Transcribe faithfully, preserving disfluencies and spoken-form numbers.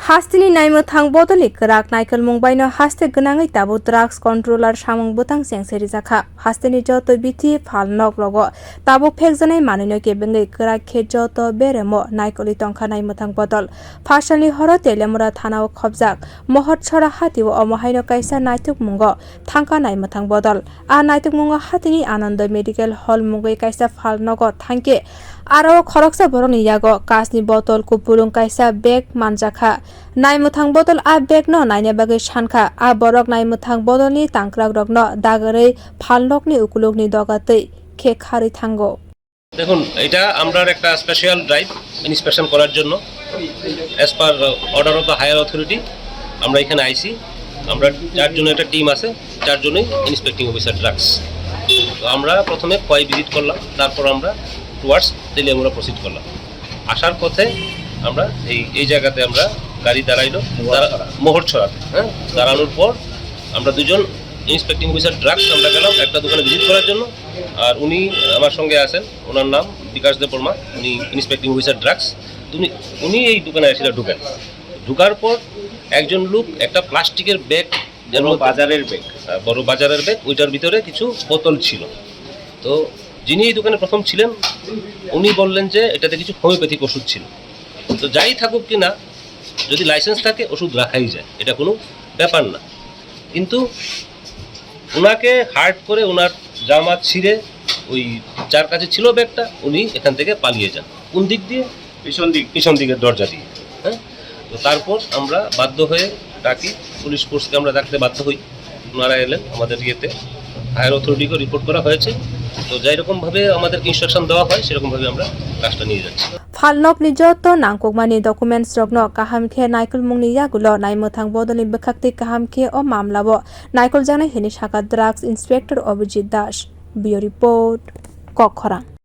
Hasteni naimwthang bodolni kwrak naikolmung baino haste gwnangwi tabuk drugs controller samung bwtang chengse rijakha. Hasteni joto bithi phalnok rogo tabuk phekjanai manwino kebengwi kwrak khe joto beremo naikolwi tongkha naimwthang bodol. Phasalni horo Teliamura thanao khobjak Mohor Chora hatio omo haino kaisa naithokmungo thangkha naimwthang bodol. A naithokmungo hatini Anando Medical Hall mungwi kaisa phalnogo thangkhe aro khoroksa borokni yago kachni botol kupulung kaisa bag manjakha. Naimwthang bodol a bag no naina bagwi sankha. A borok naimwthang bodolni tangkrakrokno dagarwi phalnokni ukulukni doga twi khe kharwi thango. দেখুন, এটা আমরার একটা special drive inspection করার জন্য। As per order of the higher authority আমরা এখানে আইছি। আমরা চারজনের একটা টিম আছে, চারজনই ইন্সপেক্টিং অফিসার ড্রাগস। তো আমরা প্রথমে খোয়াই ভিজিট করলাম, তারপর আমরা টুয়ার্ডস তেলিয়ামুড়া প্রসিড করলাম। আসার পথে আমরা এই এই জায়গাতে আমরা গাড়ি দাঁড়াইলো, দাঁড়া- মোহরছড়াতে, হ্যাঁ, দাঁড়ানোর পর আমরা দুজন ইন্সপেক্টিং অফিসার ড্রাগস আমরা গেলাম একটা দোকানে ভিজিট করার জন্য। আর উনি আমার সঙ্গে আছেন, ওনার নাম বিকাশ দেববর্মা, উনি ইন্সপেক্টিং অফিসার ড্রাগস। উনি উনি এই দোকানে আসলে ঢুকেন। ঢুকার পর একজন লোক একটা প্লাস্টিকের ব্যাগ, যার বড় মধ্যে বাজারের ব্যাগ। হ্যাঁ, বড় বাজারের ব্যাগ, ওইটার ভিতরে কিছু বোতল ছিল। তো যিনি এই দোকানে প্রথম ছিলেন, উনি বললেন যে এটাতে কিছু হোমিওপ্যাথিক ওষুধ ছিল। তো যাই থাকুক কি না, যদি লাইসেন্স থাকে, ওষুধ রাখাই যায়, এটা কোনো ব্যাপার না। কিন্তু ওনাকে হার্ট করে ওনার জামা ছিঁড়ে ওই যার কাছে ছিল ব্যাগটা, উনি এখান থেকে পালিয়ে যান। কোন দিক দিয়ে? পিছন দিক। পিছন দিকের দরজা দিয়ে। হ্যাঁ, তো তারপর আমরা বাধ্য হয়ে ডাকি, পুলিশ ফোর্সকে আমরা ডাকতে বাধ্য হই। ওনারা এলেন আমাদের ইয়েতে, হায়ার অথরিটিকেও রিপোর্ট করা হয়েছে। তো যেরকমভাবে আমাদেরকে ইনস্ট্রাকশন দেওয়া হয়, সেরকমভাবে আমরা কাজটা নিয়ে যাচ্ছি। Phalnokni joto nangkukmani documents rokno kaham khe naikolmungni yagulo naimwthang bodolni bwkhaktwi kaham khe o mamlao naikoljaknai hwnwi sakha Drugs Inspector Abhijit Das. Bureau Report, Kokkhorang.